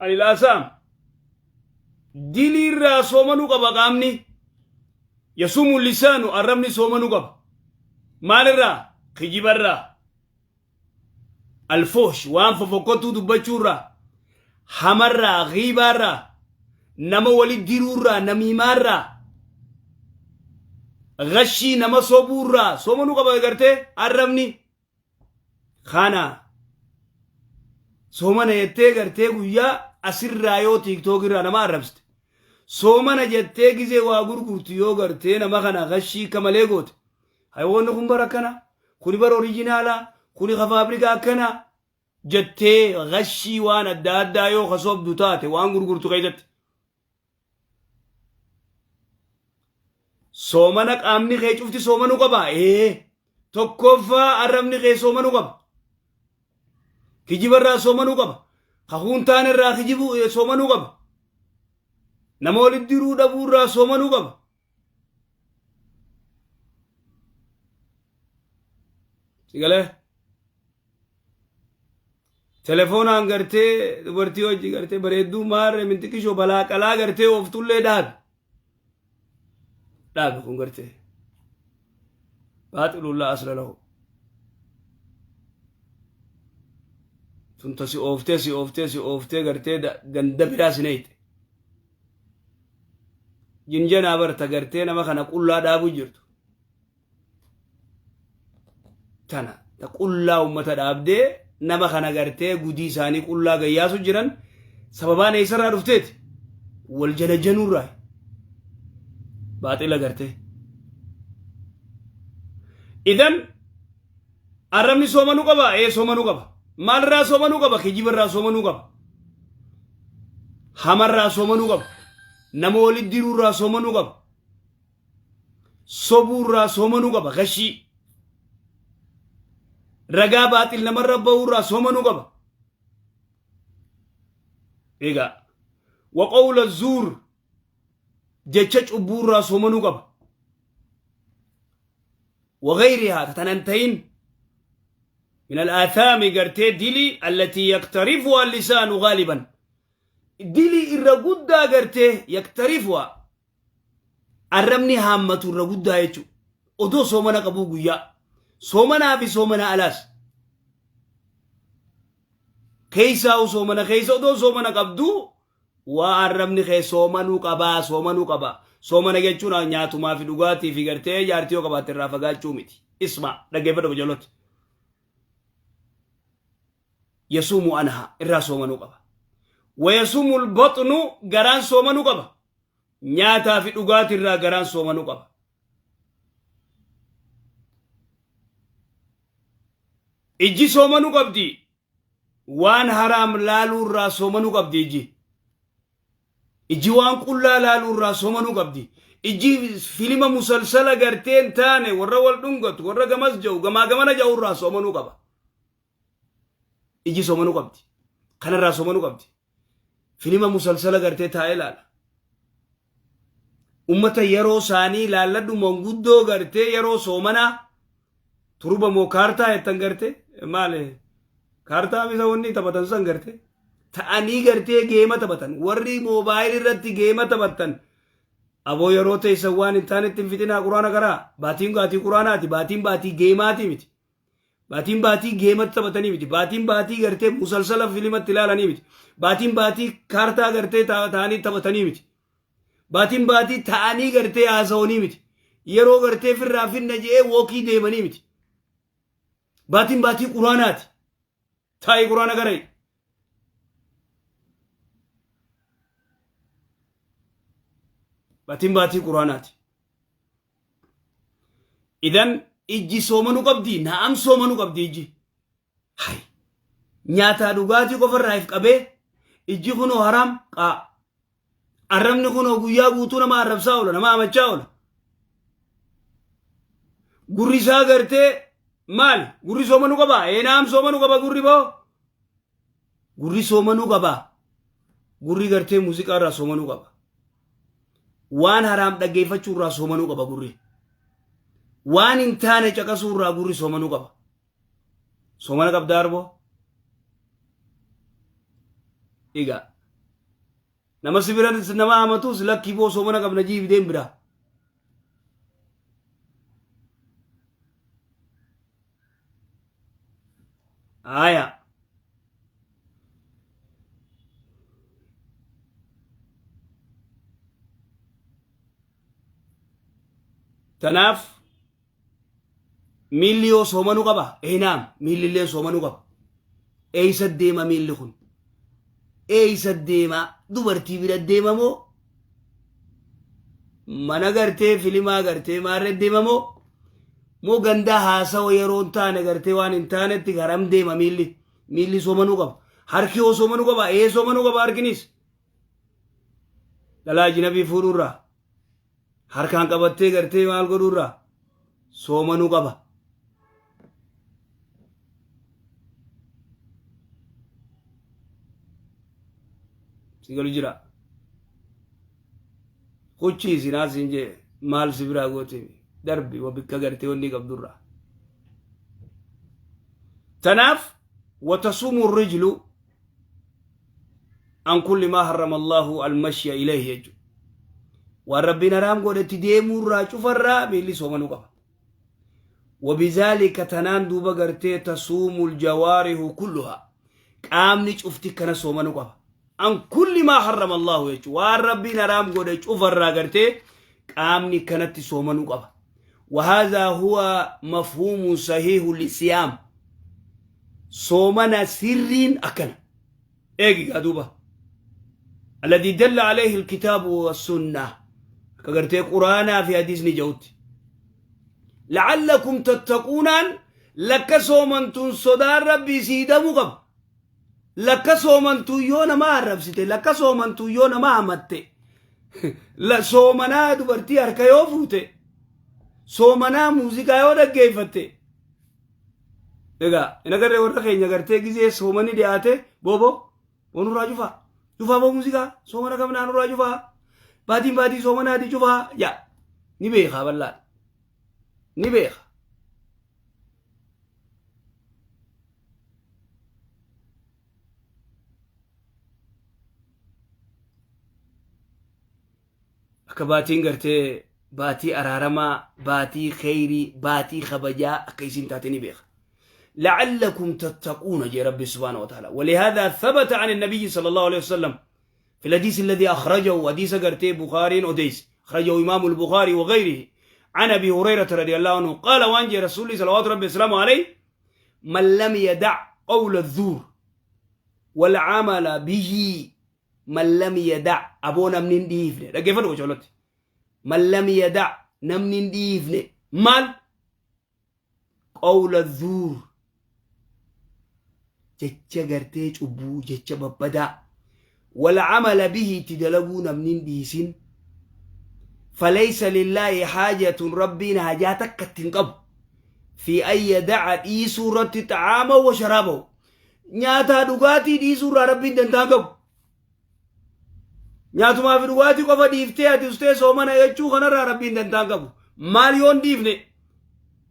عن الآثام, diliirraa soomanuu qaba qaamni. يصوم اللسان, arrabni soomanuu qaba. Maalirraa? Kijibarraa, الفحش, waan fofokkottuu dubbachuurraa, hamarraa, giibaarraa, nama wali diruurraa, namiimaarraa, gashii, nama sobuurraa soomanuu qaba gartee arrabni. Kana soomana jettee gartee guyyaa asirraa yoo TikTok irraa nama arrabsite soomana jettee, gizee waa gurgurtu yoo gartee nama kana gashii kamalee goote, haywoonni kun bara akkana, kuni bara original, kuni ka faabrikaa akkana jettee gashii waan adda addaa yoo kasobdu taate waan gurgurtu keessatti, soomana qaamni kee cufti soomanuu qaba. Ee, tokkoffaa arrabni kee soomanuu qaba, kijibarraa soomanuu qaba, kakuun taanerraa kijibu soomanuu qaba, nama walitti diruu dhabuurraa soomanuu qaba. Sigalee? Telefoonaan gartee dubartii hojii gartee bareedduu maarree mintiqishoo balaa qalaa gartee ooftullee dhaabi. Dhaabi kun gartee. Baaxilullaa asla lahu. Tun ta si ooftee si ooftee si ooftee gartee ganda biraa si neeyxe. Jinjanaa barta gartee nama kana qullaa dhaabuu jirtu. Tana ta qullaa ummata dhaabdee nama kana gartee gudii isaanii qullaa gayyaasu jiran sababaan eessarraa dhufteeti? Wal janajanuurraa. Baaxila gartee. Idan arrabni soomanuu qaba? Ee soomanuu qaba. Maalirraa soomanuu qaba? Kijibarraa soomanuu qaba. Hamarraa soomanuu qaba. Nama walitti diruurraa soomanuu qaba. Sobuurraa soomanuu qaba. Gashii. Ragaa baaxil namarra bahuurraa soomanuu qaba. Egaa waqawla zuur jecha cubbuurraa soomanuu qaba. وغيرها تتننتين من الآثام قرتي دلي التي يقترفها اللسان غالبا دلي إرى قرتي يقترفها arrabni haammatu irra guddaa jechuudha. Odoo soomana qabuu guyyaa. Soomanaa fi soomana alaas. Keessaa soomana keessa odoo soomana qabduu waa arrabni kee soomanuu qabaa soomanuu qaba. Soomana jechuun nyaatumaa fi dhugaatii fi gartee jaartii yoo qabaatte irraa fagaachuu miti. Isma dhaggeeffadhu ijoollota. Yasuumu anhaa irraa soomanuu qaba. Wayasuumul baxnu garaan soomanuu qaba. Nyaataa fi dhugaatii irraa garaan soomanuu qaba. Ijji soomanuu qabdi. Waan haraam laaluu irraa soomanuu qabdi ijji. Ijji waan qullaa laaluu irraa soomanuu qabdi. Ijji filima musalsala gartee hin taane warra wal dhungatu warra gamas ja'u gamaa gamana ja'u irraa soomanuu qaba. Ijji soomanuu qabdi. Kanarraa soomanuu qabdi. Filima musalsala gartee taa'ee ilaala. Ummata yeroo isaanii ilaalladhu manguddoo gartee yeroo soomanaa turuba moo kaartaa jettan gartee maali kaartaa bisa wanni taphatan san gartee ta'anii gartee geema taphatan warri moobaayilii irratti geema taphatan aboo yeroo teessan waan hin taanetti hin fixinaa quraana karaa baatiin baatii quraanaati baatiin baatii geemaati miti. Baatiin baatii geematti taphatanii miti. Baatiin baatii gartee musalsala filimatti ilaalanii miti. Baatiin baatii kaartaa gartee ta'anii taphatanii miti. Baatiin baatii ta'anii gartee haasawanii miti. Yeroo gartee firraa finna je'ee wookii deemanii miti. Baatiin baatii quraanaati. Taa'ii quraana gara'i. Baatiin baatii quraanaati. Idan ijji soomanuu qabdi? Na'am soomanuu qabdi ijji. Hay. Nyaataa dhugaatii qofarraa if qabee ijji kunoo haraam qaa. Arrabni kunoo guyyaa guutuu nama arrabsaa oola, nama amachaa oola. Gurri isaa gartee maali? Gurri soomanuu qaba? Ee na'am soomanuu qaba gurri boo. Gurri soomanuu qaba. Gurri gartee muuziqaa irraa soomanuu qaba. Waan haraam dhaggeeffachuu irraa soomanuu qaba gurri. Waan hin taane caqasuu irraa gurri soomanuu qaba. Soomana qabdaa arboo? Egaa nama si bira nama hamatus lakkii boo soomana qabna jiibdeen biraa. Aya. Tanaaf miilli yoo soomanuu qaba? Ee naam, miilli illee soomanuu qaba. Eeysa deema miilli kun? Eeysa deema? Dubartii bira deema moo? Mana gartee filimaa gartee maarree deema moo? Moo gandaa haasawa yeroo hin taane gartee waan hin taanetti garam deema miilli? Miilli soomanuu qaba. Harki hoo soomanuu qaba? Ee soomanuu qaba harkinis. Dhalaa ajnabii fuudhuurraa harkaan qabattee gartee maal godhuurraa soomanuu qaba. Si galu jira. Kuchii isin asiin jee maal si biraa goote darbi wa bikka gartee wanni qabdurraa. Tanaaf Watasuumu rijlu an kulli maa harrama Allahu almashya ilayhi jechuudha. Waan Rabbiin haraam godhetti deemuurraa cufarraa miilli soomanuu qaba. Wabizaalika tanaan duuba gartee tasuumul jawaarihu kulluha qaamni cufti kana soomanuu qaba. An kulli maa harrama Allahu jechuudha. Waan Rabbiin haraam godhe cufarraa gartee qaamni kanatti soomanuu qaba. وهذا هو مفهوم صحيح للصيام soomana sirriin akkana eegi gaa duuba alladii dalla alayhi alkitaabu wassunna akka gartee quraanaa fi hadiisni ja'utti la'allakum tattaquunaan lakka soomantuun sodaan rabbii sii damuu qaba lakka soomantuun yoo nama arrabsite lakka soomantuun yoo nama hamatte soomanaa dubartii harka yoo fuute soomanaa muuziqaa yoo dhaggeeffatte Egaa hin agarree warra keenya gartee gizee soomani dhiyaate booboo boo nurraa cufaa cufaa boo muuziqaa soomana qabnaa nurraa cufaa baatiin baatii soomanaati cufaa yaa ni beekaa bal'aa ni beeka. Akka baatiin gartee baatii araaramaa, baatii kheyrii, baatii kabajaa akka isiin taate ni beeka. لعلكم تتقون جي ربي سبحانه وتعالى ولهذا ثبت عن النبي صلى الله عليه وسلم في الحديث الذي أخرجه حديث قرتي بخاري أوديس أخرجه إمام البخاري وغيره عن أبي هريرة رضي الله عنه قال وأنجي رسول الله صلوات ربي وسلامه عليه من لم يدع قول الزور والعمل به man lam yada' aboo namni hin dhiifne dhaggeeffadhu qocolotti man lam yada' namni hin dhiifne maal qawla zuur jecha gartee cubbuu jecha babbadaa wal amala bihi itti dalaguu namni hin dhiisin falaysa lillaahi haajatun rabbiin haajaa takka itti hin qabu fi an yada'a dhiisuu irratti xa'aamahu wa sharaabahu nyaataa dhugaatii dhiisuu irraa rabbiin dantaa hin qabu Nyaatumaa fi dhugaatii qofa dhiiftee ati ustee soomana jechuu kanarraa rabbiin dantaa hin qabu. Maal yoon dhiifne?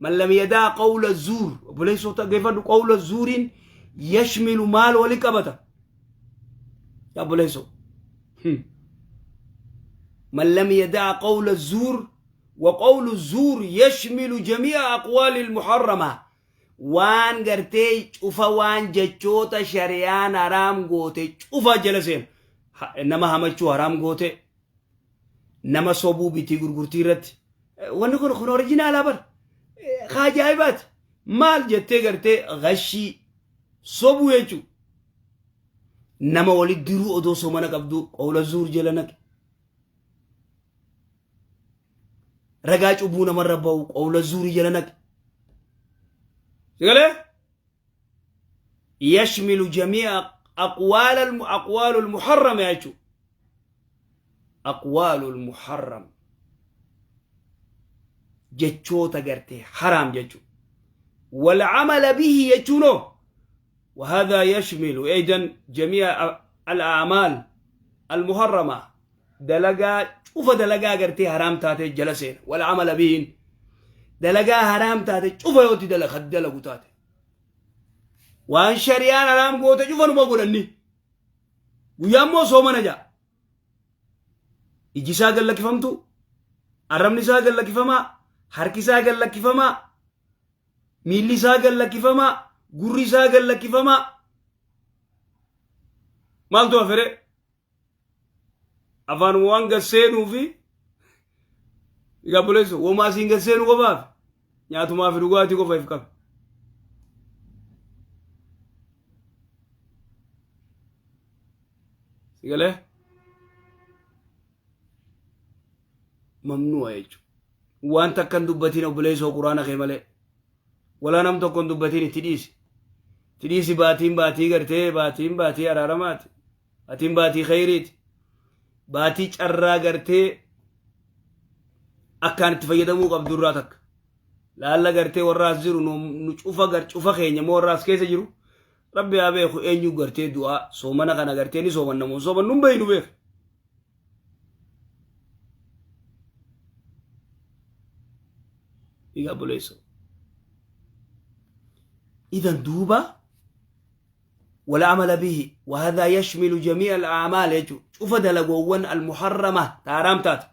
Man lam yadaa qawla zuur. Obboleessoo dhaggeeffadhu qawla zuuriin yashmilu maal wali qabata? Yaa obboleessoo. Man lam yadaa qawla zuur wa qawlu zuur yashmilu jamii'a aqwaali al-muharramaa. Waan gartee cufa waan jechoota shari'aan haraam goote cufa jala seena. Nama hamachuu haraam goote, nama sobuu bitii gurgurtii irratti. Wanni kun kun orijinaalaa bara. Ka ajaa'ibaati. Maal jettee gartee gashii sobuu jechuudha. Nama walitti diruu odoo soomana qabduu qawla zuur jala naqe. Ragaa cubbuu namarra ba'u qawla zuurii jala naqe. Sigalee? Yashmilu jamii'a aqwaala aqwaalu almuharrama jechuudha. Aqwaalu almuharram jechoota gartee haraam jechuudha. Wal amala bihi jechuunoo وهذا يشمل أيضا جميع الأعمال المحرمة dalagaa cufa dalagaa gartee haraam taate jala seena wal amala bihin dalagaa haraam taate cufa yoo itti dalaga dalagu taate waan shari'aan haraam goote cufa numa godhanni guyyaa immoo soomana ja'a iji isaa gad lakkifamtu arrabni isaa gad lakkifamaa harki isaa gad lakkifamaa miilli isaa gad lakkifamaa gurri isaa gad lakkifamaa maaltu hafere afaanuma waan gad seenuu fi egaa buleessu womaa siin gad seenuu qofaaf nyaatumaa fi dhugaatii qofa if qabe. Sigalee mamnu'a jechuudha. Waan takka hin dubbatiin obboleessoo quraana kee malee. Walaa nam tokko hin dubbatiin itti dhiisi. Itti dhiisi baatiin baatii gartee baatiin baatii araaramaati. Baatiin baatii khayriiti. Baatii carraa gartee akkaan itti fayyadamuu qabdu irraa takka. Laalla gartee warra as jiru nu cufa gar cufa keenya moo warra as keessa jiru rabbi haa beeku eenyu gartee du'aa soomana kana gartee ni soomanna moo soomannu hin beeynu beeku. Egaa buleessa. Idan duuba. والعمل به، وهذا يشمل جميع الأعمال يجو شوف دلقوان المحرمة تارام تات.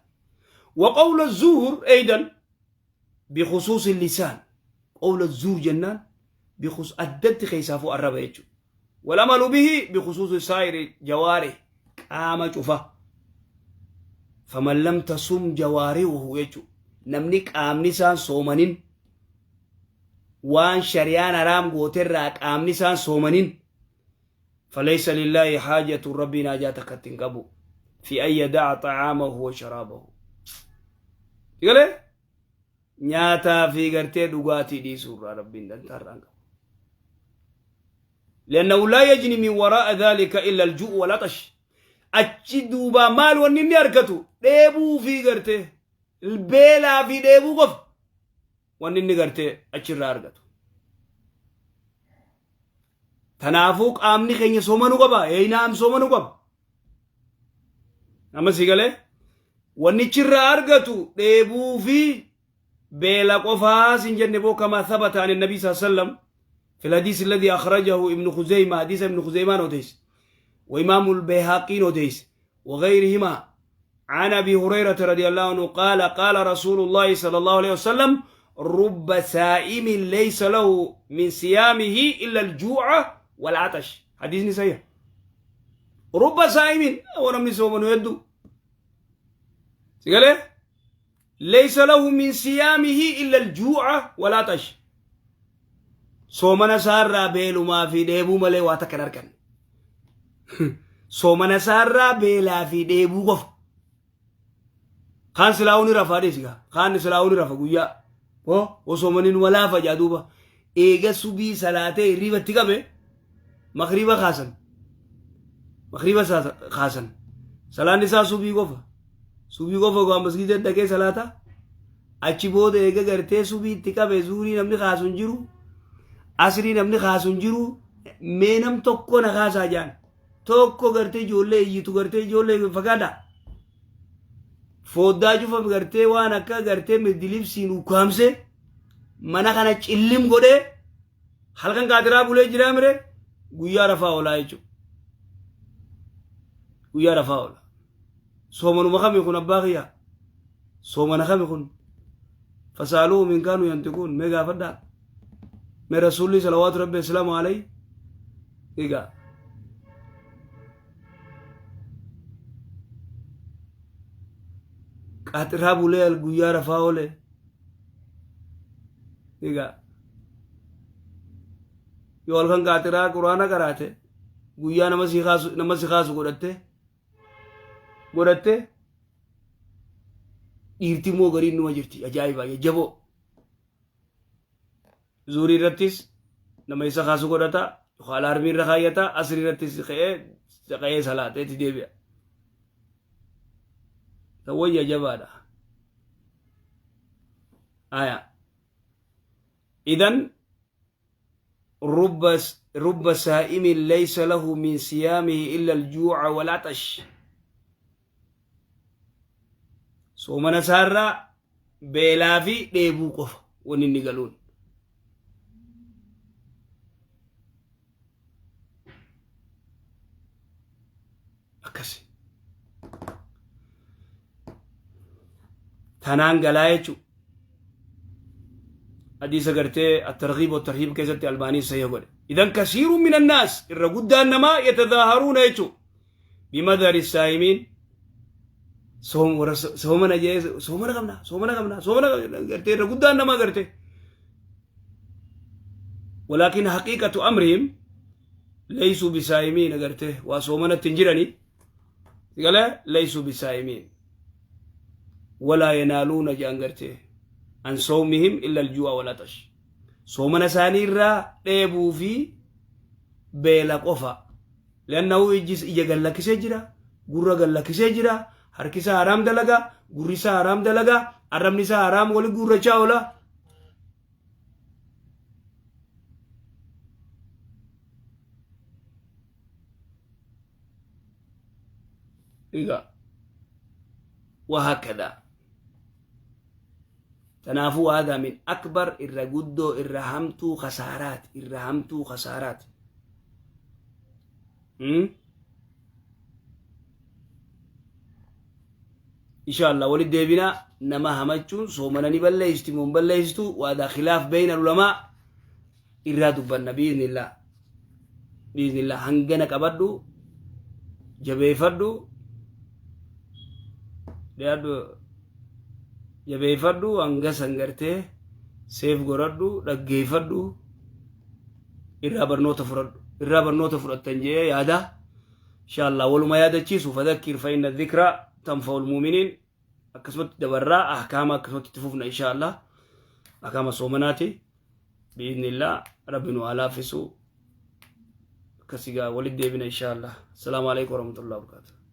وقول الزور أيضا بخصوص اللسان، قول الزور جنان بخصوص أدت خيسافو الربا يجو، والعمل به بخصوص سائر جواره قام شوفه. فمن لم تصم جوارحه يجو نمنك آمنسان صومنين وان شريان رام غوتر آمنسان صومنين فليس لله حاجة ربنا جاتك تنقبو في أن يدع طعامه وشرابه. يقول نياتا في غرتي دوغاتي دي سورة ربنا ترانك، لأنه لا يجني من وراء ذلك إلا الجوع والعطش. أتشدوبا مال ونني أركتو ديبو في غرتي البيلا في ديبو قف ونني غرتي أتشرا أركتو. تنافوك آمني خيني سومنو قبا اي نعم سومنو قبا نما سيقالي ونني تشرا أركتو ديبو في بيلا قفا سنجنبو كما ثبت عن النبي صلى الله عليه وسلم في الحديث الذي أخرجه ابن خزيمة، حديث ابن خزيمة نوديس وإمام البيهقي نوديس وغيرهما، عن أبي هريرة رضي الله عنه قال قال رسول الله صلى الله عليه وسلم رب سائم ليس له من صيامه إلا الجوع والعطش. حديث صحيح. رب سائم ولم يصوم يدو ليس له من صيامه إلا الجوع والعطش. صومنا سارة بيلو ما في ديبو ملي واتكنركن صومنا سارة بيلا في ديبو قف خان سلاوني رفا ديسيغا خان سلاوني رفا قويا وصومنين ولا فجادوبا ايغا سبي صلاة ريبا تيغابي مغربا خاسن مغربا خاسن صلاة نسا سبي قفا سبي قفا قوام مسجد دكي صلاة اچي بود ايغا غرتي سبي تيغابي زوري نمني خاسن جيرو asrii namni kaasu hin jiru mee nam tokko na kaasaa jaan tokko gartee ijoollee iyyitu gartee ijoollee fagaadha fooddaa cufa gartee waan akka gartee mirdilibsiin ukkaamse mana kana cillim godhee halkan qaatiraa bulee jiraa mire guyyaa rafaa oolaa jechuudha. Guyyaa rafaa oola. Soomanuma kami kun abbaa kiyyaa soomana kami kun fasaaluu min kaanuu yantiquun mee gaafadhaa. من رسول صلوات ربي السلام عليه إيجا قاترها بولي القيارة فاولي إيجا يقول كان قاترها قرآن قراته قيا نمسي خاص قرأته قرأته إرتمو غرين نمجرتي أجايبا يجبو زوري رتيس نما إسا خاسو قدتا يخال أرمين رخايتا أسري رتيس خيه صلاة تديبيا توجه جبادا آية. إذن رب سائم ليس له من صيامه إلا الجوع والعطش. سومنا سارة بلافي ديبو قف ونني قالون akkasi tanaan galaa jechu hadiisa gartee at-targhiib wa tarhiib keessatti albaanii sahih godhe. Idan kasiirun min annaas irra guddaan namaa yatadaaharuuna jechu bimadari saayimiin soomana jee soomana qabna soomana qabna soomana gartee irra guddaan namaa gartee ولكن حقيقة أمرهم ليسوا بسائمين قرته وصومنا تنجرني قال ليسوا بسائمين ولا ينالون جانغرته عن صومهم إلا الجوع والعطش. صومنا سانيرا ديبو في بيلا قفا لأنه يجيس إجا قال لك سجرا قرى قال لك سجرا حركسا حرام دلقا قرسا حرام دلقا حرام نسا حرام ولي قرى چاولا وهكذا تنافو. هذا من أكبر الرجدو الرهمتو خسارات الرهمتو خسارات. Insha Allah walitti deebina. Nama hamachuun soomana ni balleessitu moo hin balleessitu, waadaa khilaaf beeyna ulamaa irraa dubbanna biiznillah. Biiznillah hangana qabadhu, jabeeffadhu, dhiyaadhu, jabeeffadhu, hanga san gartee seef godhadhu, dhaggeeffadhu, irraa barnoota fudhadhu, irraa barnoota fudhattan jee yaada. Insha Allah waluma yaadachiisu, fadhakkir fa inna dhikra tanfa'ul mu'miniin. Akkasumatti dabarraa ahkaama akkasumatti itti fufna insha Allah, ahkaama soomanaati bi'iznillah. Rabbi nu haa laaffisu. Akkasigaa walitti deebina insha Allah. Assalaamu alaikum warahmatullahi wabarakatuh.